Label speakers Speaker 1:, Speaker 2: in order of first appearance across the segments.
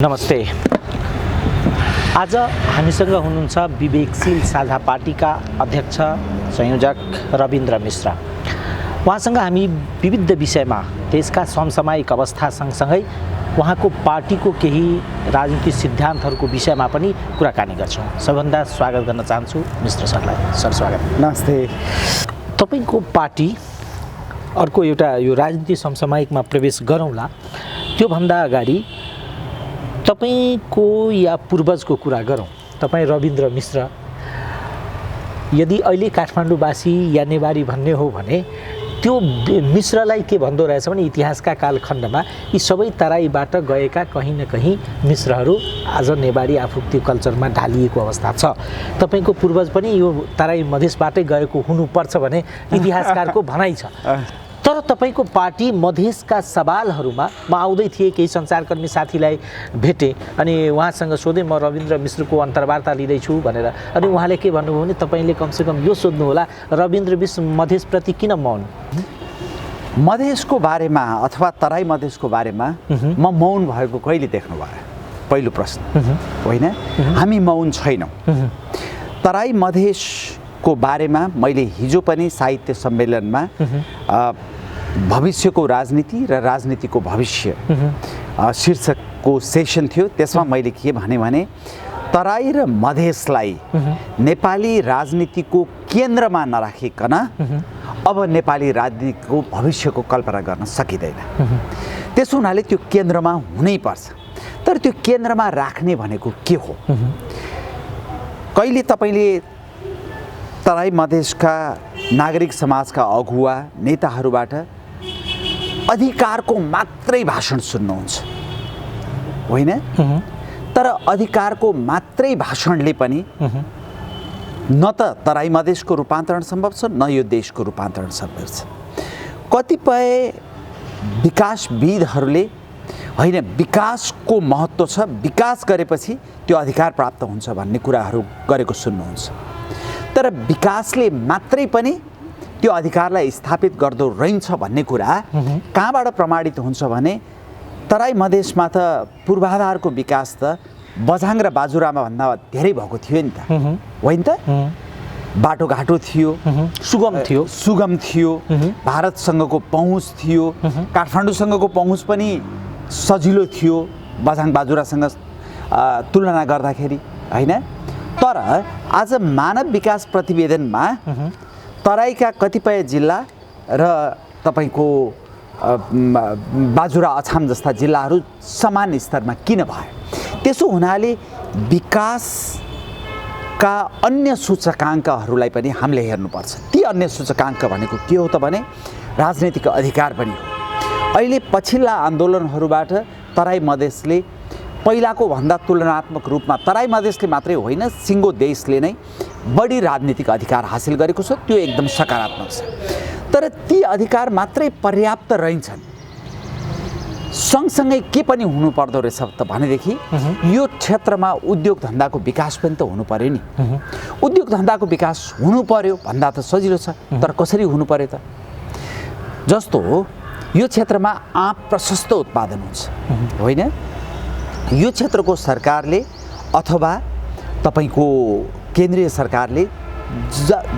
Speaker 1: नमस्ते। आज हामीसँग हुनुहुन्छ विवेकशील साझा पार्टीका अध्यक्ष संयोजक रविन्द्र मिश्र। उहाँसँग हामी विविध विषयमा देशका समसामयिक अवस्था सँगसँगै उहाँको पार्टीको केही राजनीतिक सिद्धान्तहरूको विषयमा पनि कुराकानी गर्छौँ। सबभन्दा स्वागत गर्न चाहन्छु मिश्र सरलाई। सर स्वागत।
Speaker 2: नमस्ते।
Speaker 1: तपाईको पार्टी अर्को एउटा यो राजनीतिक समसामयिकमा प्रवेश गरौँला त्योभन्दा अगाडि तपाईको या पूर्वजको कुरा गरौँ। तपाईँ रविन्द्र मिश्र यदि अहिले काठमाडौँवासी या नेवारी भन्ने हो भने त्यो मिश्रलाई के भन्दो रहेछ भने इतिहासका कालखण्डमा यी सबै तराईबाट गएका कहीँ न कहीँ मिश्रहरू आज नेवारी आफूको कल्चरमा ढालिएको अवस्था छ। तपाईको पूर्वज पनि यो तराई मधेसबाटै गएको हुनुपर्छ भने इतिहासकारको भनाइ छ। तर तपाईको पार्टी मधेसका सवालहरूमा म आउँदै थिएँ, केही सञ्चारकर्मी साथीलाई भेटेँ अनि उहाँसँग सोधेँ म रविन्द्र मिश्रको अन्तर्वार्ता लिँदैछु भनेर। अनि उहाँले के भन्नुभयो भने तपाईँले कमसेकम यो सोध्नु होला रविन्द्र मिश्र मधेसप्रति किन मौन?
Speaker 2: मधेसको बारेमा अथवा तराई मधेसको बारेमा म मौन भएको कहिले देख्नु भयो? पहिलो प्रश्न होइन, हामी मौन छैनौँ। तराई मधेसको बारेमा मैले हिजो पनि साहित्य सम्मेलनमा भविष्यको राजनीति र राजनीतिको भविष्य शीर्षकको सेसन थियो। त्यसमा मैले के भने तराई र मधेसलाई नेपाली राजनीतिको केन्द्रमा नराखिकन अब नेपाली राजनीतिको भविष्यको कल्पना गर्न सकिँदैन। त्यसो हुनाले त्यो केन्द्रमा हुनैपर्छ। तर त्यो केन्द्रमा राख्ने भनेको के हो? कहिले तपाईँले तराई मधेसका नागरिक समाजका अगुवा नेताहरूबाट अधिकारको मात्रै भाषण सुन्नुहुन्छ होइन? तर अधिकारको मात्रै भाषणले पनि न त तराई मधेसको रूपान्तरण सम्भव छ न यो देशको रूपान्तरण सम्भव छ। कतिपय विकासविदहरूले होइन विकासको महत्त्व छ, विकास गरेपछि त्यो अधिकार प्राप्त हुन्छ भन्ने कुराहरू गरेको सुन्नुहुन्छ। तर विकासले मात्रै पनि त्यो अधिकारलाई स्थापित गर्दो रहन्छ भन्ने कुरा कहाँबाट प्रमाणित हुन्छ भने तराई मधेसमा त पूर्वाधारको विकास त बझाङ र बाजुरामा भन्दा धेरै भएको थियो नि त, होइन त? बाटोघाटो थियो, सुगम थियो, भारतसँगको पहुँच थियो, काठमाडौँसँगको पहुँच पनि सजिलो थियो बझाङ बाजुरासँग तुलना गर्दाखेरि होइन? तर आज मानव विकास प्रतिवेदनमा तराईका कतिपय जिल्ला र तपाईँको बाजुरा अछाम जस्ता जिल्लाहरू समान स्तरमा किन भए? त्यसो हुनाले विकासका अन्य सूचकाङ्कहरूलाई पनि हामीले हेर्नुपर्छ। ती अन्य सूचकाङ्क भनेको के हो त भने राजनैतिक अधिकार पनि हो। अहिले पछिल्ला आन्दोलनहरूबाट तराई मधेसले पहिलाको भन्दा तुलनात्मक रूपमा तराई मधेसले मात्रै होइन सिङ्गो देशले नै बढी राजनीतिक अधिकार हासिल गरेको छ। त्यो एकदम सकारात्मक छ। तर ती अधिकार मात्रै पर्याप्त रहन्छन्। सँगसँगै के पनि हुनु पर्दो रहेछ त भनेदेखि यो क्षेत्रमा उद्योग धन्दाको विकास पनि त हुनु पर्यो नि। उद्योग धन्दाको विकास हुनु पर्यो भन्दा त सजिलो छ, तर कसरी हुनु पर्यो त? जस्तो यो क्षेत्रमा आँप प्रशस्त उत्पादन हुन्छ होइन? यो क्षेत्रको सरकारले अथवा तपाईको केन्द्रीय सरकारले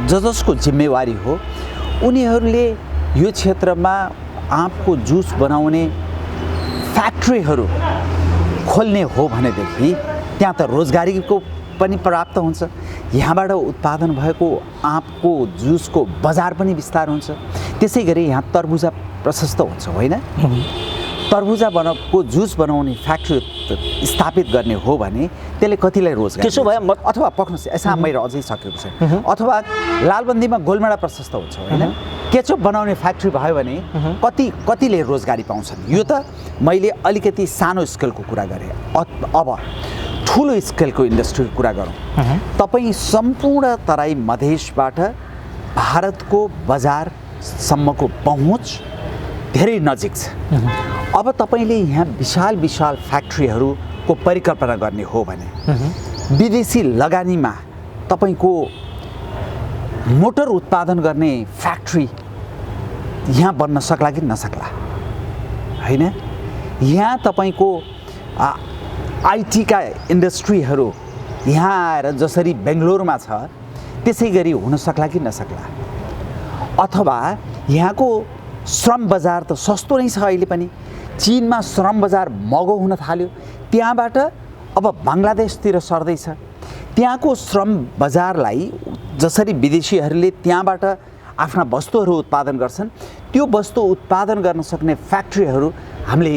Speaker 2: जसको जिम्मेवारी हो उनीहरूले यो क्षेत्रमा आँपको जुस बनाउने फ्याक्ट्रीहरू खोल्ने हो भनेदेखि त्यहाँ त रोजगारीको पनि प्राप्त हुन्छ। यहाँबाट उत्पादन भएको आँपको जुसको बजार पनि विस्तार हुन्छ। त्यसै गरी यहाँ तरबुजा प्रशस्त हुन्छ होइन? तरबुजा को जुस बनाउने फ्याक्ट्री स्थापित गर्ने हो भने त्यसले कतिलाई रोजगार? त्यसो भए अथवा पक्नुहोस् यसमा मैले अझै सकेको छ। अथवा लालबन्दीमा गोलमेडा प्रशस्त हुन्छ होइन? केचप बनाउने फ्याक्ट्री भयो भने कतिले रोजगारी पाउँछन्? यो त मैले अलिकति सानो स्केलको कुरा गरेँ। अब ठुलो स्केलको इन्डस्ट्रीको कुरा गरौँ। तपाईँ सम्पूर्ण तराई मधेसबाट भारतको बजारसम्मको पहुँच धेरै नजिक छ। अब तपाईँले यहाँ विशाल विशाल फ्याक्ट्रीहरूको परिकल्पना गर्ने हो भने विदेशी लगानीमा तपाईँको मोटर उत्पादन गर्ने फ्याक्ट्री यहाँ बन्न सक्ला कि नसक्ला होइन? यहाँ तपाईँको आइटीका इन्डस्ट्रीहरू यहाँ आएर जसरी बेङ्गलोरमा छ त्यसै गरी हुन सक्ला कि नसक्ला, अथवा यहाँको श्रम बजार त सस्तो नै छ अहिले पनि। चीनमा श्रम बजार महँगो हुन थाल्यो, त्यहाँबाट अब बङ्गलादेशतिर सर्दैछ। त्यहाँको श्रम बजारलाई जसरी विदेशीहरूले त्यहाँबाट आफ्ना वस्तुहरू उत्पादन गर्छन्, त्यो वस्तु उत्पादन गर्न सक्ने फ्याक्ट्रीहरू हामीले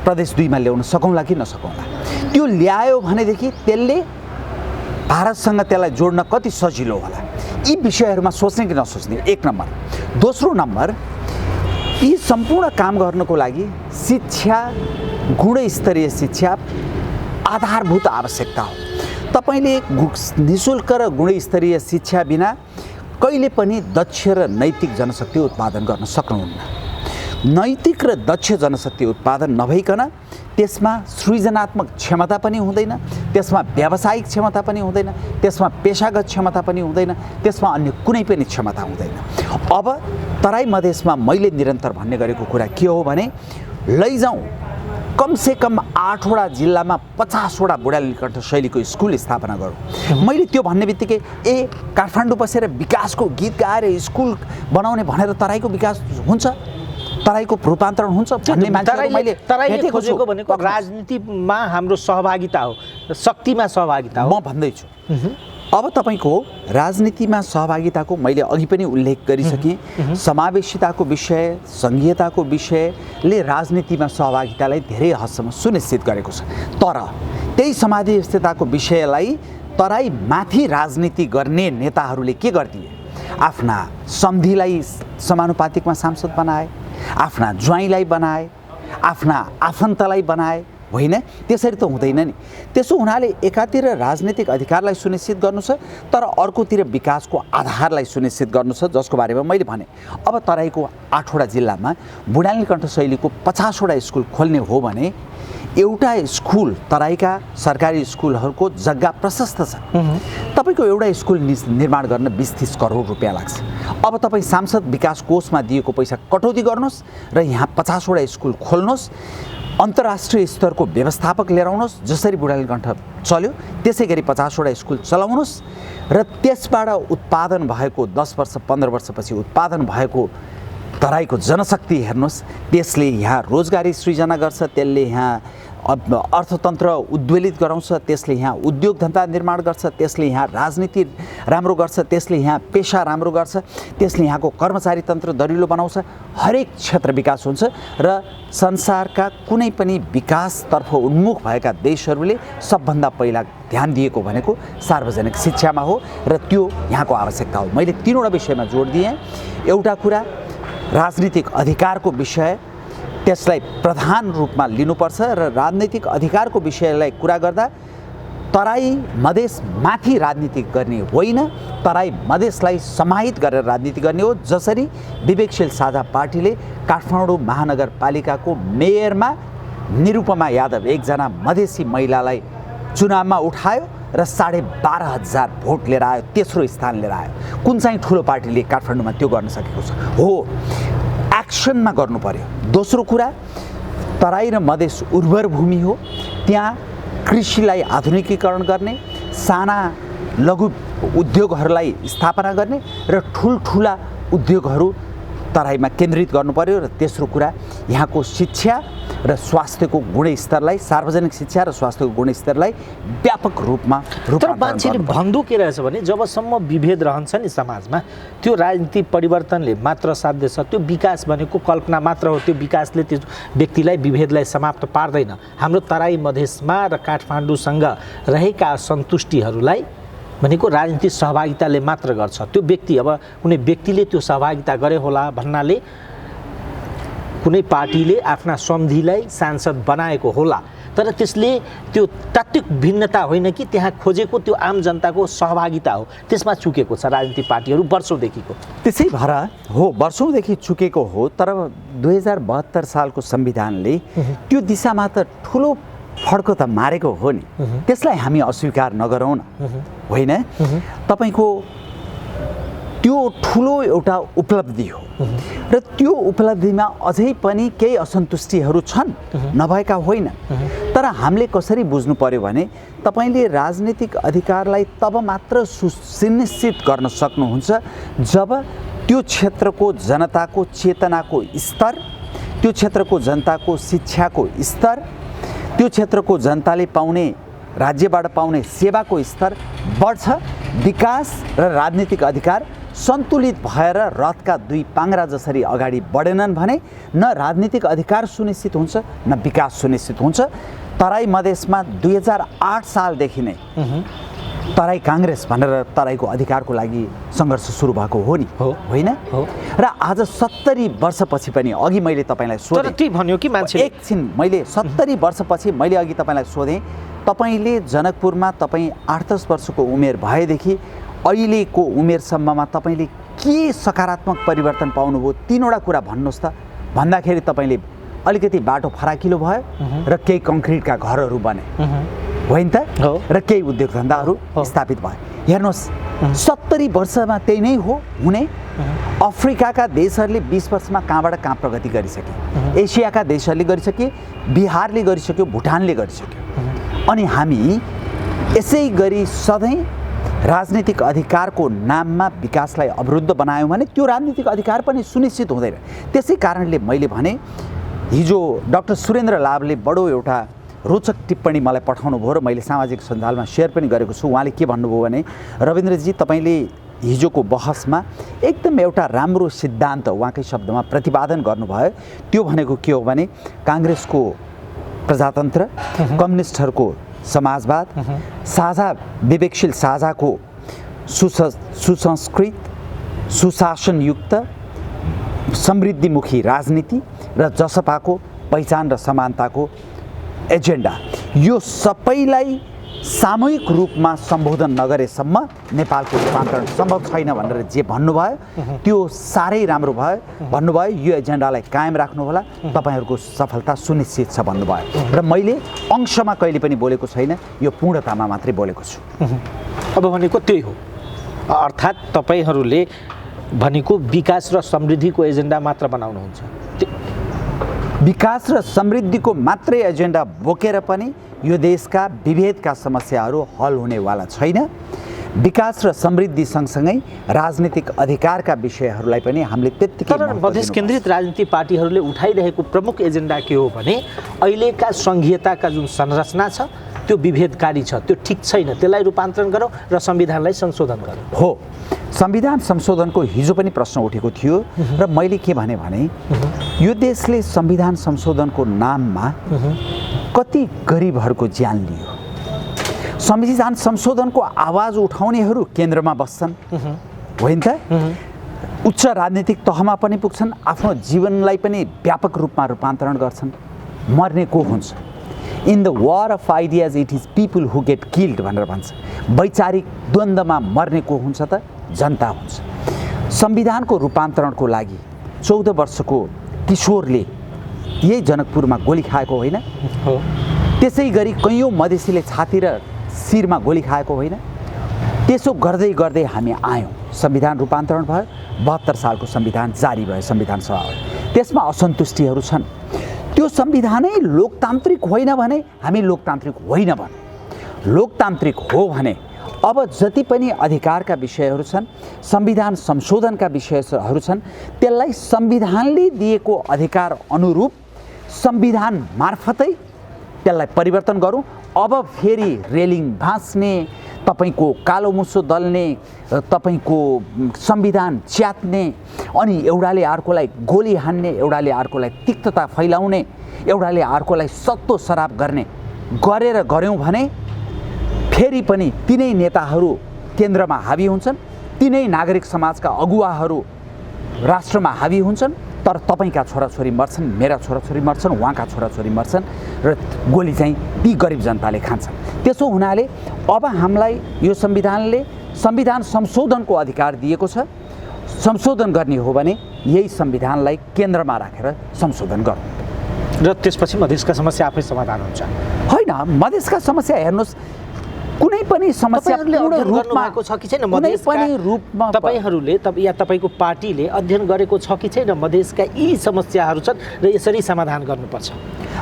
Speaker 2: प्रदेश 2 मा ल्याउन सकौँला कि नसकौँला। त्यो ल्यायो भनेदेखि त्यसले भारतसँग त्यसलाई जोड्न कति सजिलो होला, यी विषयहरूमा सोच्ने कि नसोच्ने, 1 नम्बर। दोस्रो नम्बर, यी सम्पूर्ण काम गर्नको लागि शिक्षा, गुणस्तरीय शिक्षा आधारभूत आवश्यकता हो। तपाईले निःशुल्क र गुणस्तरीय शिक्षा बिना कहिले पनि दक्ष र नैतिक जनशक्ति उत्पादन गर्न सक्नुहुन्न। नैतिक र दक्ष जनशक्ति उत्पादन नभइकन त्यसमा सृजनात्मक क्षमता पनि हुँदैन, त्यसमा व्यावसायिक क्षमता पनि हुँदैन, त्यसमा पेशागत क्षमता पनि हुँदैन, त्यसमा अन्य कुनै पनि क्षमता हुँदैन। अब तराई मधेसमा मैले निरन्तर भन्ने गरेको कुरा के हो भने, लैजाउँ कमसे कम 8 वटा जिल्लामा 50 वटा बुढा नीलकण्ठ शैलीको स्कुल स्थापना गरौँ। मैले त्यो भन्ने बित्तिकै काठमाडौँ बसेर विकासको गीत गाएर स्कुल बनाउने भनेर तराईको विकास हुन्छ, तराईको रूपान्तरण हुन्छ भन्ने मान्छेहरू मैले
Speaker 1: तराईले खोजेको भनेको राजनीतिमा हाम्रो सहभागिता हो, शक्तिमा सहभागिता हो।
Speaker 2: म भन्दैछु अब तपाईको राजनीतिमा सहभागिताको मैले अघि पनि उल्लेख गरिसकेँ। समावेशिताको विषय, संघीयताको विषयले राजनीतिमा सहभागितालाई धेरै हदसम्म सुनिश्चित गरेको छ। तर त्यही समावेशिताको विषयलाई तराई माथि राजनीति गर्ने नेताहरूले के गरिदिए? आफ्ना सम्धिलाई समानुपातिकमा सांसद बनाए, आफ्ना ज्वाइँलाई बनाए, आफ्ना आफन्तलाई बनाए। होइन, त्यसरी त हुँदैन नि। त्यसो हुनाले एकातिर राजनीतिक अधिकारलाई सुनिश्चित गर्नु छ, तर अर्कोतिर विकासको आधारलाई सुनिश्चित गर्नु छ, जसको बारेमा मैले भने। अब तराईको 8 वटा जिल्लामा बुढा नीलकण्ठ शैलीको 50 वटा स्कुल खोल्ने हो भने एउटा स्कुल, तराईका सरकारी स्कुलहरूको जग्गा प्रशस्त छ। तपाईको एउटा स्कुल निर्माण गर्न 20-30 करोड रुपियाँ लाग्छ। अब तपाईँ सांसद विकास कोषमा दिएको पैसा कटौती गर्नुहोस् र यहाँ 50 वटा स्कुल खोल्नुहोस्, अन्तर्राष्ट्रिय स्तरको व्यवस्थापक लिएर आउनुहोस्, जसरी बुढा नीलकण्ठ चल्यो त्यसै गरी 50 वटा स्कुल चलाउनुहोस् र त्यसबाट उत्पादन भएको 10 वर्ष 15 वर्षपछि उत्पादन भएको तराईको जनशक्ति हेर्नुहोस्, त्यसले यहाँ रोजगारी सृजना गर्छ, त्यसले यहाँ अर्थतन्त्र उद्वेलित गराउँछ, त्यसले यहाँ उद्योग धन्दा निर्माण गर्छ, त्यसले यहाँ राजनीति राम्रो गर्छ, त्यसले यहाँ पेशा राम्रो गर्छ, त्यसले यहाँको कर्मचारी तन्त्र दरिलो बनाउँछ। हरेक क्षेत्र विकास हुन्छ र संसारका कुनै पनि विकासतर्फ उन्मुख भएका देशहरूले सबभन्दा पहिला ध्यान दिएको भनेको सार्वजनिक शिक्षामा हो र त्यो यहाँको आवश्यकता हो। मैले 3 वटा विषयमा जोड दिएँ। एउटा कुरा राजनीतिक अधिकारको विषय, त्यसलाई प्रधान रूपमा लिनुपर्छ र राजनीतिक अधिकारको विषयलाई कुरा गर्दा तराई मधेस माथि राजनीति गर्ने होइन, तराई मधेसलाई समाहित गरेर राजनीति गर्ने हो। जसरी विवेकशील साझा पार्टीले काठमाडौँ महानगरपालिकाको मेयरमा निरुपमा यादव एकजना मधेसी महिलालाई चुनावमा उठायो र 12,500 भोट लिएर आयो, तेस्रो स्थान लिएर आयो। कुन चाहिँ ठुलो पार्टीले काठमाडौँमा त्यो गर्न सकेको छ? हो, एक्सनमा गर्नु पर्यो। दोस्रो कुरा, तराई र मधेस उर्वर भूमि हो, त्यहाँ कृषिलाई आधुनिकीकरण गर्ने, साना लघु उद्योगहरूलाई स्थापना गर्ने र ठुल्ठुला उद्योगहरू तराईमा केन्द्रित गर्नु पर्यो। र तेस्रो कुरा, यहाँको शिक्षा र स्वास्थ्यको गुणस्तरलाई, सार्वजनिक शिक्षा र स्वास्थ्यको गुणस्तरलाई व्यापक रूपमा
Speaker 1: तर मान्छेले भन्नु के रहेछ भने जबसम्म विभेद रहन्छ नि समाजमा, त्यो राजनीति परिवर्तनले मात्र साध्य छ। त्यो विकास भनेको कल्पना मात्र हो, त्यो विकासले त्यो व्यक्तिलाई, विभेदलाई समाप्त पार्दैन। हाम्रो तराई मधेसमा र काठमाडौँसँग रहेका असन्तुष्टिहरूलाई भनेको राजनीतिक सहभागिताले मात्र गर्छ। त्यो व्यक्ति, अब कुनै व्यक्तिले त्यो सहभागिता गरे होला भन्नाले कुनै पार्टीले आफ्ना सम्धिलाई सांसद बनाएको होला, तर त्यसले त्यो तात्विक भिन्नता होइन कि त्यहाँ खोजेको त्यो आम जनताको सहभागिता हो, त्यसमा चुकेको छ राजनीतिक पार्टीहरू वर्षौँदेखिको।
Speaker 2: त्यसै भएर हो, वर्षौँदेखि चुकेको हो। तर 2072 सालको संविधानले त्यो दिशामा त ठुलो फड्को त मारेको हो नि, त्यसलाई हामी अस्वीकार नगरौँ न। होइन, तपाईको त्यो ठुलो एउटा उपलब्धि हो र त्यो उपलब्धिमा अझै पनि केही असन्तुष्टिहरू छन्, नभएका होइन। तर तर हामीले कसरी बुझ्नु पर्यो भने तपाईले राजनीतिक अधिकारलाई तब मात्र सुनिश्चित गर्न सक्नुहुन्छ जब त्यो क्षेत्रको जनताको चेतनाको स्तर, त्यो क्षेत्रको जनताको शिक्षाको स्तर, त्यो क्षेत्रको जनताले पाउने राज्यबाट पाउने सेवाको स्तर बढ्छ। विकास र राजनीतिक अधिकार सन्तुलित भएर रथका दुई पाङ्ग्रा जसरी अगाडि बढेनन् भने न राजनीतिक अधिकार सुनिश्चित हुन्छ न विकास सुनिश्चित हुन्छ। तराई मधेसमा 2008 सालदेखि नै तराई काङ्ग्रेस भनेर तराईको अधिकारको लागि सङ्घर्ष सुरु भएको हो नि, होइन? र आज 70 वर्षपछि पनि अघि मैले तपाईँलाई सोधेँ,
Speaker 1: त्यही भन्यो कि मान्छे
Speaker 2: एकछिन, मैले 70 वर्षपछि मैले अघि तपाईँलाई सोधेँ, तपाईँले जनकपुरमा तपाईँ 8-10 वर्षको उमेर भएदेखि अहिलेको उमेरसम्ममा तपाईँले के सकारात्मक परिवर्तन पाउनुभयो? 3वटा कुरा भन्नुहोस् त। भन्दाखेरि तपाईँले अलिकति बाटो फराकिलो भयो र केही कङ्क्रिटका घरहरू बने, होइन त? र केही उद्योग धन्दाहरू स्थापित भए। हेर्नुहोस्, 70 वर्षमा त्यही नै हो हुने। अफ्रिकाका देशहरूले 20 वर्षमा कहाँबाट कहाँ प्रगति गरिसके, एसियाका देशहरूले गरिसके, बिहारले गरिसक्यो, भुटानले गरिसक्यो। अनि हामी यसै गरी सधैँ राजनीतिक अधिकारको नाममा विकासलाई अवरुद्ध बनायौँ भने त्यो राजनीतिक अधिकार पनि सुनिश्चित हुँदैन। त्यसै कारणले मैले भने हिजो डाक्टर सुरेन्द्र लाभले बडो एउटा रोचक टिप्पणी मलाई पठाउनु भयो र मैले सामाजिक सञ्जालमा सेयर पनि गरेको छु। उहाँले के भन्नुभयो भने, रविन्द्रजी तपाईँले हिजोको बहसमा एकदम एउटा राम्रो सिद्धान्त उहाँकै शब्दमा प्रतिपादन गर्नुभयो। त्यो भनेको के हो भने काङ्ग्रेसको प्रजातन्त्र, कम्युनिस्टहरूको समाजवाद, साझा विवेकशील साझाको सुसंस्कृत, सुशासनयुक्त, समृद्धिमुखी राजनीति र जसपाको पहिचान र समानताको एजेन्डा, यो सबैलाई सामूहिक रूपमा सम्बोधन नगरेसम्म नेपालको रूपान्तरण सम्भव छैन भनेर जे भन्नुभयो त्यो साह्रै राम्रो भयो। भन्नुभयो यो एजेन्डालाई कायम राख्नुहोला, तपाईँहरूको सफलता सुनिश्चित छ भन्नुभयो। र मैले अंशमा कहिले पनि बोलेको छैन, यो पूर्णतामा मात्रै बोलेको छु।
Speaker 1: अब भनेको त्यही हो, अर्थात् तपाईँहरूले भनेको विकास र समृद्धिको एजेन्डा मात्र बनाउनुहुन्छ।
Speaker 2: विकास र समृद्धिको मात्रै एजेन्डा बोकेर पनि यो देशका विभेदका समस्याहरू हल हुनेवाला छैन। विकास र समृद्धि सँगसँगै राजनीतिक अधिकारका विषयहरूलाई पनि हामीले त्यत्तिकै
Speaker 1: तर मधेस केन्द्रित राजनीतिक पार्टीहरूले उठाइरहेको प्रमुख एजेन्डा के हो भने अहिलेका सङ्घीयताका जुन संरचना छ त्यो विभेदकारी छ, त्यो ठिक छैन, त्यसलाई रूपान्तरण गरौँ र संविधानलाई संशोधन गरौँ।
Speaker 2: हो, संविधान संशोधनको हिजो पनि प्रश्न उठेको थियो र मैले के भने यो देशले संविधान संशोधनको नाममा कति गरिबहरूको ज्यान लियो। संविधान संशोधनको आवाज उठाउनेहरू केन्द्रमा बस्छन्, होइन त? उच्च राजनीतिक तहमा पनि पुग्छन्, आफ्नो जीवनलाई पनि व्यापक रूपमा रूपान्तरण गर्छन्। मर्ने को हुन्छ? In the war of ideas it is people who get killed भनेर भन्छ। वैचारिक द्वन्द्वमा मर्ने को हुन्छ त? जनता हुन्छ। संविधानको रूपान्तरणको लागि 14 वर्षको किशोरले यही जनकपुरमा गोली खाएको होइन? त्यसै गरी कैयौँ मधेसीले छाती र शिरमा गोली खाएको होइन? त्यसो गर्दै गर्दै हामी आयौँ, संविधान रूपान्तरण भयो, 72 सालको संविधान जारी भयो, संविधान सभा भयो। त्यसमा असन्तुष्टिहरू छन्। त्यो संविधानै लोकतान्त्रिक होइन भने हामी लोकतान्त्रिक होइन भन्। लोकतान्त्रिक हो भने अब जति पनि अधिकारका विषयहरू छन्, संविधान संशोधनका विषयहरू छन्, त्यसलाई संविधानले दिएको अधिकार अनुरूप संविधान मार्फतै त्यसलाई परिवर्तन गरौँ। अब फेरि रेलिङ भाँच्ने, तपाईको कालो मुसो दल्ने, तपाईको संविधान च्यात्ने, अनि एउटाले अर्कोलाई गोली हान्ने, एउटाले अर्कोलाई तिक्तता फैलाउने, एउटाले अर्कोलाई सत्तो सराप गर्ने गरेर गऱ्यौँ भने फेरि पनि तिनै नेताहरू केन्द्रमा हावी हुन्छन्, तिनै नागरिक समाजका अगुवाहरू राष्ट्रमा हावी हुन्छन्, तर तपाईँका छोराछोरी मर्छन्, मेरा छोराछोरी मर्छन्, उहाँका छोराछोरी मर्छन् र गोली चाहिँ ती गरिब जनताले खान्छन्। त्यसो हुनाले अब हामीलाई यो संविधानले संविधान संशोधनको अधिकार दिएको छ। संशोधन गर्ने हो भने यही संविधानलाई केन्द्रमा राखेर संशोधन गरौँ र
Speaker 1: त्यसपछि मधेसका समस्या आफै समाधान हुन्छ।
Speaker 2: होइन, मधेसका समस्या हेर्नुहोस्, कुनै पनि समस्या
Speaker 1: तपाईहरुले
Speaker 2: पूर्ण
Speaker 1: अध्ययन
Speaker 2: रूपमा
Speaker 1: गर्नुभएको छ कि छैन
Speaker 2: कुनै
Speaker 1: मधेसका
Speaker 2: पनि रूपमा
Speaker 1: तपाईहरुले या तपाईको पार्टीले अध्ययन गरेको छ कि छैन मधेसका यी समस्याहरू छन् र यसरी समाधान गर्नुपर्छ?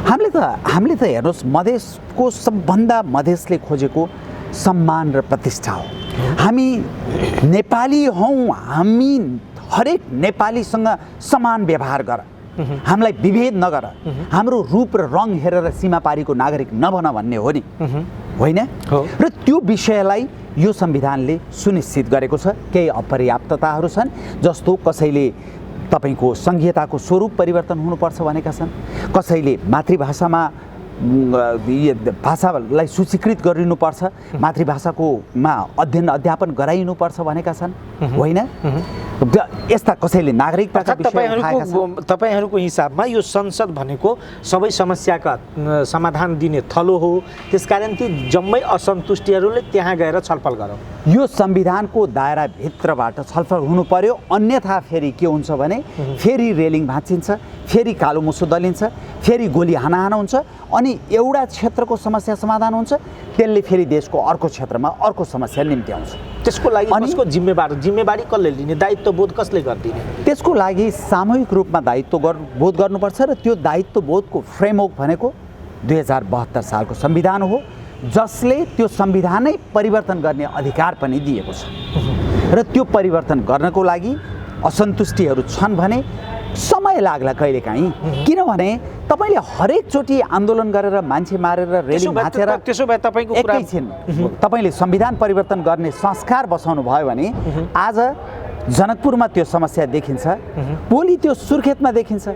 Speaker 2: हामीले त हेर्नुहोस्, मधेसको सबभन्दा मधेसले खोजेको सम्मान र प्रतिष्ठा हो। हामी नेपाली हौँ, हामी हरेक नेपालीसँग समान व्यवहार गर, हामीलाई विभेद नगर, हाम्रो रूप र रङ हेरेर सीमापारीको नागरिक नबन भन्ने हो नि, होइन? र त्यो विषयलाई यो संविधानले सुनिश्चित गरेको छ। केही अपर्याप्तताहरू छन्, जस्तो कसैले तपाईको संघीयताको स्वरूप परिवर्तन हुनुपर्छ भनेका छन्, कसैले मातृभाषामा भाषालाई सूचीकृत गरिनुपर्छ, मातृभाषाकोमा अध्ययन अध्यापन गराइनुपर्छ भनेका छन्, होइन? यस्ता कसैले नागरिकताका विषय
Speaker 1: तपाईहरुको हिसाबमा यो संसद भनेको सबै समस्याका समाधान दिने थलो हो, त्यसकारण ती जम्मै असन्तुष्टिहरूले त्यहाँ गएर छलफल गरौँ।
Speaker 2: यो संविधानको दायराभित्रबाट छलफल हुनु पर्यो, अन्यथा फेरि के हुन्छ भने फेरि रेलिङ भाँचिन्छ, फेरि कालो मुसो दलिन्छ, फेरि गोली हानाहाना हुन्छ, अनि एउटा क्षेत्रको समस्या समाधान हुन्छ, त्यसले फेरि देशको अर्को क्षेत्रमा अर्को समस्या निम्ति आउँछ।
Speaker 1: त्यसको लागि कसको जिम्मेवारी कसले लिने, दायित्व बोध कसले गरिदिने?
Speaker 2: त्यसको लागि सामूहिक रूपमा दायित्व बोध गर्नुपर्छ र त्यो दायित्व बोधको फ्रेमवर्क भनेको 2072 सालको संविधान हो, जसले त्यो संविधानै परिवर्तन गर्ने अधिकार पनि दिएको छ। र त्यो परिवर्तन गर्नको लागि असन्तुष्टिहरू छन् भने समय लाग्ला कहिलेकाहीँ, किनभने तपाईले हरेकचोटि आन्दोलन गरेर मान्छे मारेर रेलिङ भाँचेर
Speaker 1: त्यसो भए तपाईको
Speaker 2: एकैछिन तपाईले संविधान परिवर्तन गर्ने संस्कार बसाउनु भयो भने आज जनकपुरमा त्यो समस्या देखिन्छ, भोलि त्यो सुर्खेतमा देखिन्छ,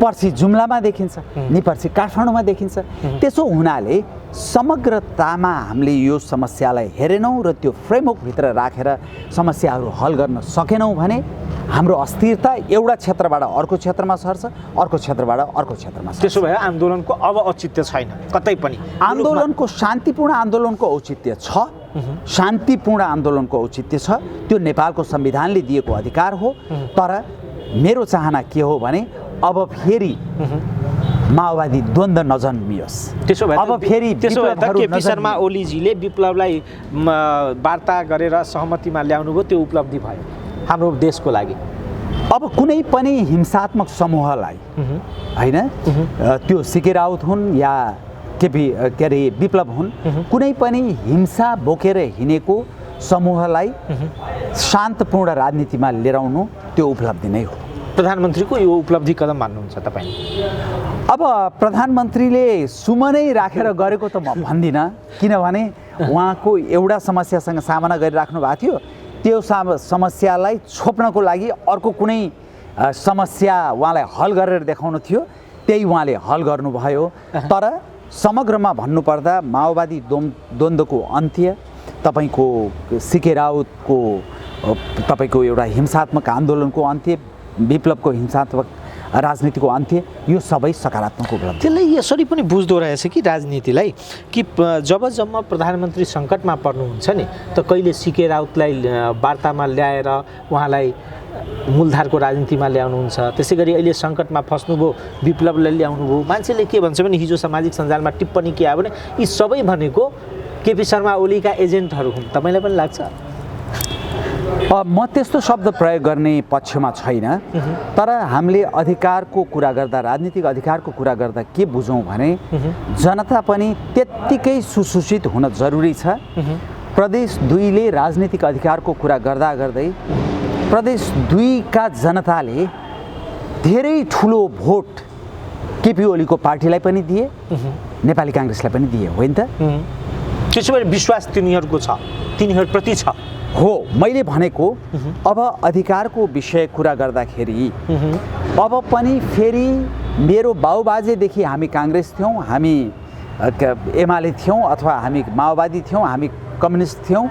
Speaker 2: पर्सि जुम्लामा देखिन्छ, निपर्सि काठमाडौँमा देखिन्छ। त्यसो हुनाले समग्रतामा हामीले यो समस्यालाई हेरेनौँ र त्यो फ्रेमवर्कभित्र राखेर समस्याहरू हल गर्न सकेनौँ भने हाम्रो अस्थिरता एउटा क्षेत्रबाट अर्को क्षेत्रमा सर्छ, अर्को क्षेत्रबाट अर्को क्षेत्रमा सर्छ।
Speaker 1: त्यसो भए आन्दोलनको अब औचित्य छैन कतै पनि।
Speaker 2: आन्दोलनको शान्तिपूर्ण आन्दोलनको औचित्य छ, शान्तिपूर्ण आन्दोलनको औचित्य छ, त्यो नेपालको संविधानले दिएको अधिकार हो। तर मेरो चाहना के हो भने अब फेरि माओवादी द्वन्द्व नजन्मियोस्।
Speaker 1: त्यसो भए
Speaker 2: अब फेरि
Speaker 1: केपी शर्मा ओलीजीले विप्लवलाई वार्ता गरेर सहमतिमा ल्याउनु भयो, त्यो उपलब्धि भयो हाम्रो देशको लागि।
Speaker 2: अब कुनै पनि हिंसात्मक समूहलाई होइन, त्यो सिके राउत हुन् या के अरे विप्लव हुन्, कुनै पनि हिंसा बोकेर हिँडेको समूहलाई शान्तपूर्ण राजनीतिमा लिएर आउनु त्यो उपलब्धि नै हो।
Speaker 1: प्रधानमन्त्रीको यो उपलब्धि कदम मान्नुहुन्छ तपाईँ?
Speaker 2: अब प्रधानमन्त्रीले सुमनै राखेर गरेको त म भन्दिनँ, किनभने उहाँको एउटा समस्यासँग सामना गरिराख्नु भएको थियो, त्यो समस्यालाई छोप्नको लागि अर्को कुनै समस्या उहाँलाई हल गरेर देखाउनु थियो, त्यही उहाँले हल गर्नुभयो। तर समग्रमा भन्नुपर्दा माओवादी द्वन्द्वको अन्त्य, तपाईको सिके राउतको तपाईको एउटा हिंसात्मक आन्दोलनको अन्त्य, विप्लवको हिंसात्मक राजनीतिको अन्त्य, यो सबै सकारात्मक उपलब्धि।
Speaker 1: त्यसलाई यसरी पनि बुझ्दो रहेछ कि राजनीतिलाई कि जब प्रधानमन्त्री सङ्कटमा पर्नुहुन्छ नि त कहिले सिके राउतलाई वार्तामा ल्याएर उहाँलाई मूलधारको राजनीतिमा ल्याउनुहुन्छ, त्यसै गरी अहिले सङ्कटमा फस्नुभयो विप्लवलाई ल्याउनुभयो। मान्छेले के भन्छ भने हिजो सामाजिक सञ्जालमा टिप्पणी के आयो भने यी सबै भनेको केपी शर्मा ओलीका एजेन्टहरू हुन्, तपाईँलाई पनि लाग्छ?
Speaker 2: म त्यस्तो शब्द प्रयोग गर्ने पक्षमा छैन, तर हामीले अधिकारको कुरा गर्दा, राजनीतिक अधिकारको कुरा गर्दा के बुझौँ भने जनता पनि त्यत्तिकै सुसूचित हुन जरुरी छ। प्रदेश 2 ले राजनीतिक अधिकारको कुरा गर्दा गर्दै प्रदेश 2 का जनताले धेरै ठुलो भोट केपी ओलीको पार्टीलाई पनि दिए, नेपाली काङ्ग्रेसलाई पनि दिए, होइन त?
Speaker 1: त्यसो भए विश्वास तिनीहरूको छ, तिनीहरूप्रति छ
Speaker 2: हो। मैले भनेको अब अधिकारको विषय कुरा गर्दाखेरि अब पनि फेरि मेरो बाउबाजेदेखि हामी काङ्ग्रेस थियौँ, हामी एमाले थियौँ, अथवा हामी माओवादी थियौँ, हामी कम्युनिस्ट थियौँ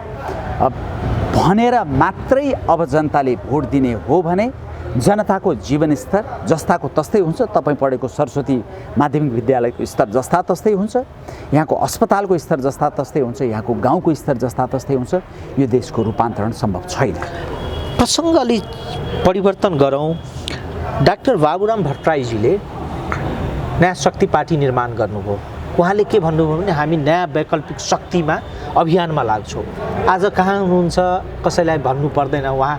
Speaker 2: भनेर मात्रै अब जनताले भोट दिने हो भने जनताको जीवनस्तर जस्ताको तस्तै हुन्छ। तपाईँ पढेको सरस्वती माध्यमिक विद्यालयको स्तर जस्ता तस्तै हुन्छ, यहाँको अस्पतालको स्तर जस्ता तस्तै हुन्छ, यहाँको गाउँको स्तर जस्ता तस्तै हुन्छ। यो देशको रूपान्तरण सम्भव छैन।
Speaker 1: प्रसङ्ग अलि परिवर्तन गरौँ। डाक्टर बाबुराम भट्टराईजीले नयाँ शक्ति पार्टी निर्माण गर्नुभयो। उहाँले के भन्नुभयो भने हामी नयाँ वैकल्पिक शक्तिमा अभियानमा लाग्छौँ। आज कहाँ हुनुहुन्छ कसैलाई भन्नु पर्दैन, उहाँ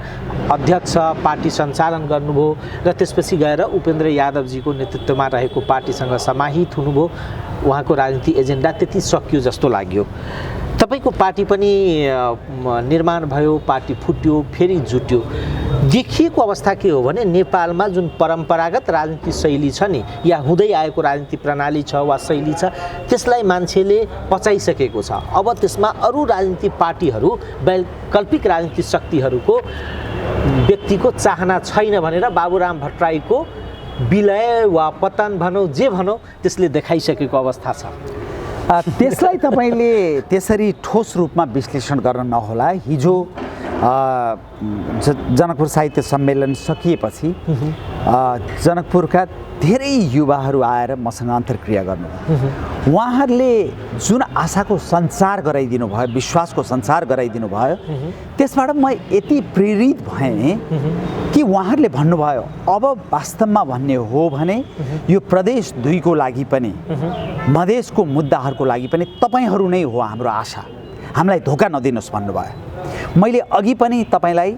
Speaker 1: अध्यक्ष पार्टी सञ्चालन गर्नुभयो र त्यसपछि गएर उपेन्द्र यादवजीको नेतृत्वमा रहेको पार्टीसँग समाहित हुनुभयो। उहाँको राजनीति एजेन्डा त्यति सकियो जस्तो लाग्यो। तपाईँको पार्टी पनि निर्माण भयो, पार्टी फुट्यो, फेरि जुट्यो। देखिएको अवस्था के हो भने नेपालमा जुन परम्परागत राजनीति शैली छ नि, या हुँदै आएको राजनीति प्रणाली छ वा शैली छ, त्यसलाई मान्छेले पचाइसकेको छ। अब त्यसमा अरू राजनीतिक पार्टीहरू, वैकल्पिक राजनीतिक शक्तिहरूको व्यक्तिको चाहना छैन भनेर बाबुराम भट्टराईको विलय वा पतन भनौँ जे भनौँ त्यसले देखाइसकेको अवस्था छ।
Speaker 2: त्यसलाई तपाईँले त्यसरी ठोस रूपमा विश्लेषण गर्न नहोला। हिजो जनकपुर साहित्य सम्मेलन सकिएपछि जनकपुरका धेरै युवाहरू आएर मसँग अन्तर्क्रिया गर्नुभयो। उहाँहरूले जुन आशाको सञ्चार गराइदिनु भयो, विश्वासको सञ्चार गराइदिनु भयो, त्यसबाट म यति प्रेरित भएँ कि उहाँहरूले भन्नुभयो अब वास्तवमा भन्ने हो भने यो प्रदेश 2 को लागि पनि, मधेसको मुद्दाहरूको लागि पनि तपाईँहरू नै हो हाम्रो आशा, हामीलाई धोका नदिनुहोस् भन्नुभयो। मैले अघि पनि तपाईँलाई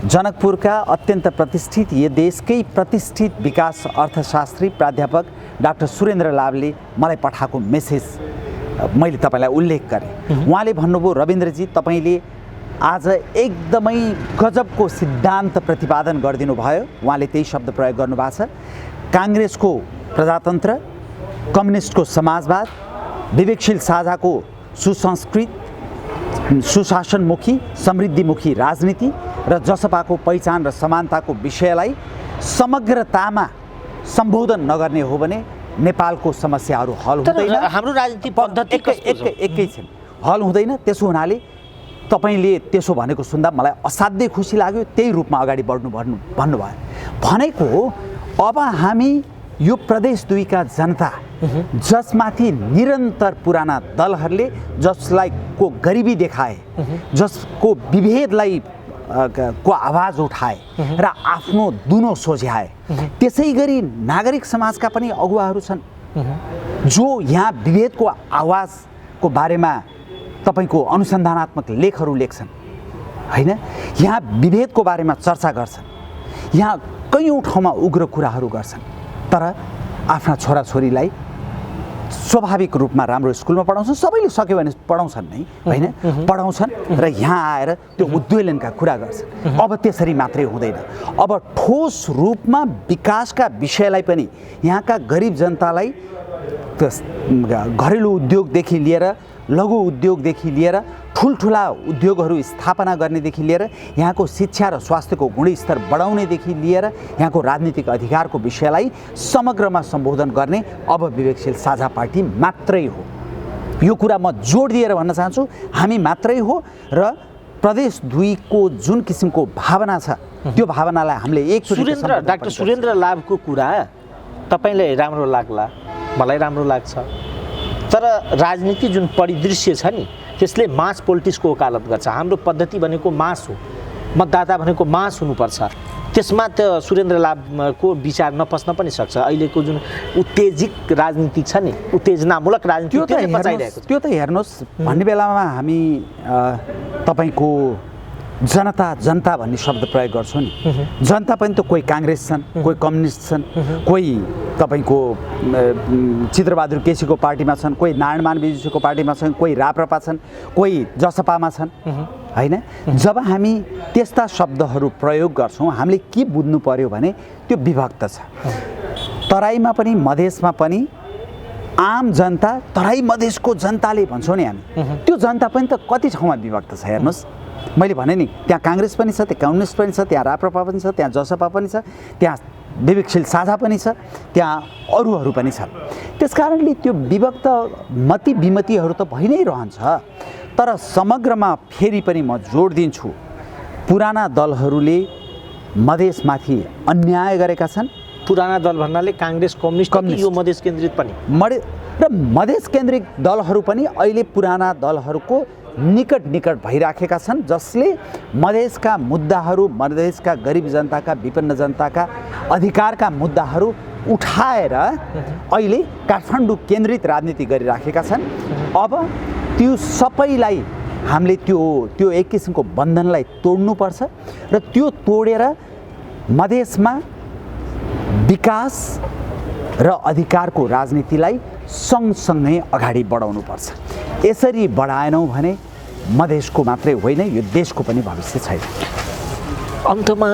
Speaker 2: जनकपुरका अत्यन्त प्रतिष्ठित, यो देशकै प्रतिष्ठित विकास अर्थशास्त्री प्राध्यापक डाक्टर सुरेन्द्र लाभले मलाई पठाएको मेसेज मैले तपाईँलाई उल्लेख गरेँ। उहाँले भन्नुभयो, रविन्द्रजी तपाईँले आज एकदमै गजबको सिद्धान्त प्रतिपादन गरिदिनु भयो। उहाँले त्यही शब्द प्रयोग गर्नुभएको छ। काङ्ग्रेसको प्रजातन्त्र, कम्युनिस्टको समाजवाद, विवेकशील साझाको सुसंस्कृत सुशासनमुखी समृद्धिमुखी राजनीति र जसपाको पहिचान र समानताको विषयलाई समग्रतामा सम्बोधन नगर्ने हो भने नेपालको समस्याहरू हल हुँदैन।
Speaker 1: हाम्रो राजनीतिक पद्धति
Speaker 2: एकैछिन हल हुँदैन। त्यसो हुनाले तपाईँले त्यसो भनेको सुन्दा मलाई असाध्यै खुसी लाग्यो। त्यही रूपमा अगाडि बढ्नु भन्नुभयो। भनेको अब हामी यो प्रदेश 2 का जनता, जसमाथि निरन्तर पुराना दलहरूले जसलाई को गरिबी देखाए, जसको विभेदलाई को आवाज उठाए र आफ्नो दुनो सोझ्याए, त्यसै गरी नागरिक समाजका पनि अगुवाहरू छन् जो यहाँ विभेदको आवाजको बारेमा तपाईँको अनुसन्धानात्मक लेखहरू लेख्छन् हैन, यहाँ विभेदको बारेमा चर्चा गर्छन्, यहाँ कयौँ ठाउँमा उग्र कुराहरू गर्छन्, तर आफ्ना छोराछोरीलाई स्वाभाविक रूपमा राम्रो स्कुलमा पढाउँछन्। सबैले सक्यो भने पढाउँछन् नै हैन, पढाउँछन् र यहाँ आएर त्यो उद्वेलनका कुरा गर्छन्। अब त्यसरी मात्रै हुँदैन। अब ठोस रूपमा विकासका विषयलाई पनि यहाँका गरिब जनतालाई घरेलु उद्योगदेखि लिएर, लघु उद्योगदेखि लिएर, ठुल्ठुला उद्योगहरू स्थापना गर्नेदेखि लिएर, यहाँको शिक्षा र स्वास्थ्यको गुणस्तर बढाउनेदेखि लिएर, यहाँको राजनीतिक अधिकारको विषयलाई समग्रमा सम्बोधन गर्ने अब विवेकशील साझा पार्टी मात्रै हो। यो कुरा म जोड दिएर भन्न चाहन्छु, हामी मात्रै हो। र प्रदेश 2 को जुन किसिमको भावना छ त्यो भावनालाई हामीले एकचोटि
Speaker 1: डाक्टर सुरेन्द्र लाभको कुरा तपाईँलाई राम्रो लाग्ला, मलाई राम्रो लाग्छ, तर राजनीति जुन परिदृश्य छ नि त्यसले मास पोलिटिक्सको वकालत गर्छ। हाम्रो पद्धति भनेको मास हो, मतदाता भनेको मास हुनुपर्छ। त्यसमा त सुरेन्द्र लाभको विचार नपस्न पनि सक्छ। अहिलेको जुन उत्तेजित राजनीति छ नि, उत्तेजनामूलक राजनीति,
Speaker 2: त्यो त हेर्नुहोस्, भन्ने बेलामा हामी तपाईँको जनता भन्ने शब्द प्रयोग गर्छौँ नि। जनता पनि त कोही काङ्ग्रेस छन्, कोही कम्युनिस्ट छन्, कोही तपाईँको चित्रबहादुर केसीको पार्टीमा छन्, कोही नारायणमान विजुको पार्टीमा छन्, कोही राप्रपा छन्, कोही जसपामा छन् हैन। जब हामी त्यस्ता शब्दहरू प्रयोग गर्छौँ, हामीले के बुझ्नु पर्यो भने त्यो विभक्त छ। तराईमा पनि मधेसमा पनि आम जनता, तराई मधेसको जनताले भन्छौँ नि हामी, त्यो जनता पनि त कति ठाउँमा विभक्त छ हेर्नुहोस्। मैले भने नि, त्यहाँ काङ्ग्रेस पनि छ, त्यहाँ कम्युनिस्ट पनि छ, त्यहाँ राप्रपा पनि छ, त्यहाँ जसपा पनि छ, त्यहाँ विवेकशील साझा पनि छ, त्यहाँ अरूहरू पनि छन्। त्यसकारणले त्यो विभक्त मति विमतिहरू त भइ नै रहन्छ। तर समग्रमा फेरि पनि म जोड दिन्छु, पुराना दलहरूले मधेसमाथि अन्याय गरेका छन्।
Speaker 1: पुराना दल भन्नाले काङ्ग्रेस, कम्युनिस्ट, यो मधेस केन्द्रित पनि
Speaker 2: र मधेस केन्द्रित दलहरू पनि अहिले पुराना दलहरूको निकट भइराखेका छन्, जसले मधेसका मुद्दाहरू, मधेसका गरिब जनताका, विपन्न जनताका अधिकारका मुद्दाहरू उठाएर अहिले काठमाडौँ केन्द्रित राजनीति गरिराखेका छन्। अब त्यो सबैलाई हामीले त्यो एक किसिमको बन्धनलाई तोड्नुपर्छ र त्यो तोडेर मधेसमा विकास र अधिकारको राजनीतिलाई सँगसँगै अगाडि बढाउनुपर्छ। यसरी बढाएनौँ भने मधेसको मात्रै होइन, यो देशको पनि भविष्य छैन।
Speaker 1: अन्तमा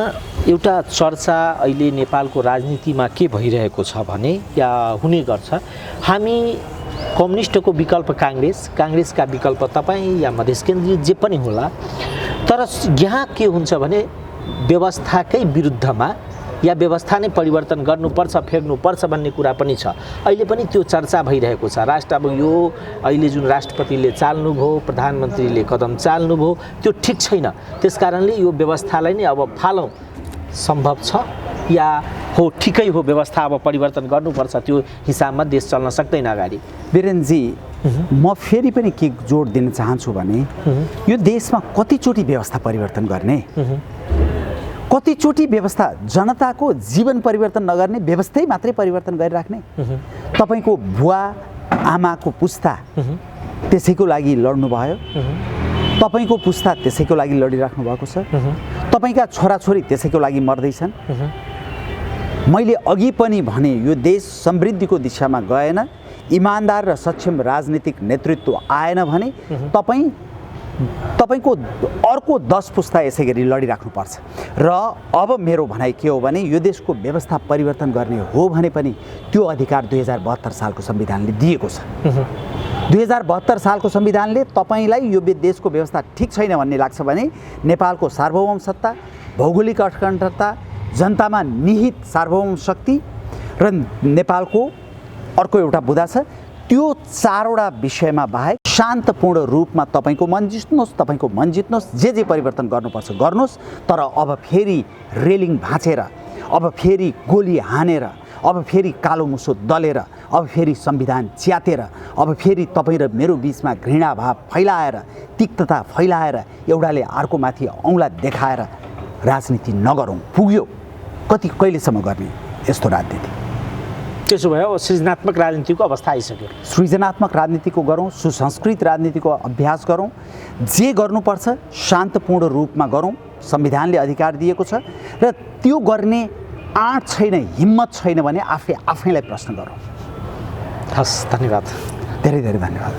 Speaker 1: एउटा चर्चा अहिले नेपालको राजनीतिमा के भइरहेको छ भने या हुने गर्छ, हामी कम्युनिस्टको विकल्प काङ्ग्रेसका विकल्प तपाईँ या मधेस केन्द्रित जे पनि होला, तर यहाँ के हुन्छ भने व्यवस्थाकै विरुद्धमा या व्यवस्था नै परिवर्तन गर्नुपर्छ, फेर्नुपर्छ भन्ने कुरा पनि छ। अहिले पनि त्यो चर्चा भइरहेको छ। अब यो अहिले जुन राष्ट्रपतिले चाल्नुभयो, प्रधानमन्त्रीले कदम चाल्नुभयो, त्यो ठिक छैन। त्यसकारणले यो व्यवस्थालाई नै अब फालौँ, सम्भव छ या हो ठिकै हो, व्यवस्था अब परिवर्तन गर्नुपर्छ, त्यो हिसाबमा देश चल्न सक्दैन अगाडि।
Speaker 2: वीरेनजी, म फेरि पनि के जोड दिन चाहन्छु भने यो देशमा कतिचोटि व्यवस्था परिवर्तन गर्ने, कतिचोटि व्यवस्था जनताको जीवन परिवर्तन नगर्ने, व्यवस्थै मात्रै परिवर्तन गरिराख्ने। तपाईँको बुवा आमाको पुस्ता त्यसैको लागि लड्नुभयो, तपाईँको पुस्ता त्यसैको लागि लडिराख्नु भएको छ, तपाईँका छोराछोरी त्यसैको लागि मर्दैछन्। मैले अघि पनि भने यो देश समृद्धिको दिशामा गएन, इमान्दार र सक्षम राजनीतिक नेतृत्व आएन भने तपाईँको अर्को 10 पुस्ता यसै गरी लडिराख्नुपर्छ। र अब मेरो भनाइ के हो भने यो देशको व्यवस्था परिवर्तन गर्ने हो भने पनि त्यो अधिकार 2072 सालको संविधानले दिएको छ। 2072 सालको संविधानले तपाईँलाई यो देशको व्यवस्था ठिक छैन भन्ने लाग्छ भने नेपालको सार्वभौम सत्ता, भौगोलिक अखण्डता, जनतामा निहित सार्वभौम शक्ति र नेपालको अर्को एउटा बुँदा छ, त्यो 4वटा विषयमा बाहेक शान्तपूर्ण रूपमा तपाईँको मन जित्नुहोस्, जे परिवर्तन गर्नुपर्छ गर्नुहोस्। तर अब फेरि रेलिङ भाँचेर, अब फेरि गोली हानेर, अब फेरि कालो मुसो दलेर, अब फेरि संविधान च्यातेर, अब फेरि तपाईँ र मेरो बिचमा घृणा भाव फैलाएर, तिक्तता फैलाएर, एउटाले अर्कोमाथि औँला देखाएर राजनीति नगरौँ। पुग्यो, कहिलेसम्म गर्ने यस्तो राजनीति?
Speaker 1: त्यसो भयो सृजनात्मक राजनीतिको अवस्था आइसक्यो।
Speaker 2: सृजनात्मक राजनीतिको गरौँ, सुसंस्कृत राजनीतिको अभ्यास गरौँ, जे गर्नुपर्छ शान्तपूर्ण रूपमा गरौँ। संविधानले अधिकार दिएको छ र त्यो गर्ने आँट छैन, हिम्मत छैन भने आफैलाई प्रश्न गरौँ।
Speaker 1: हस्, धन्यवाद,
Speaker 2: धेरै धेरै धन्यवाद।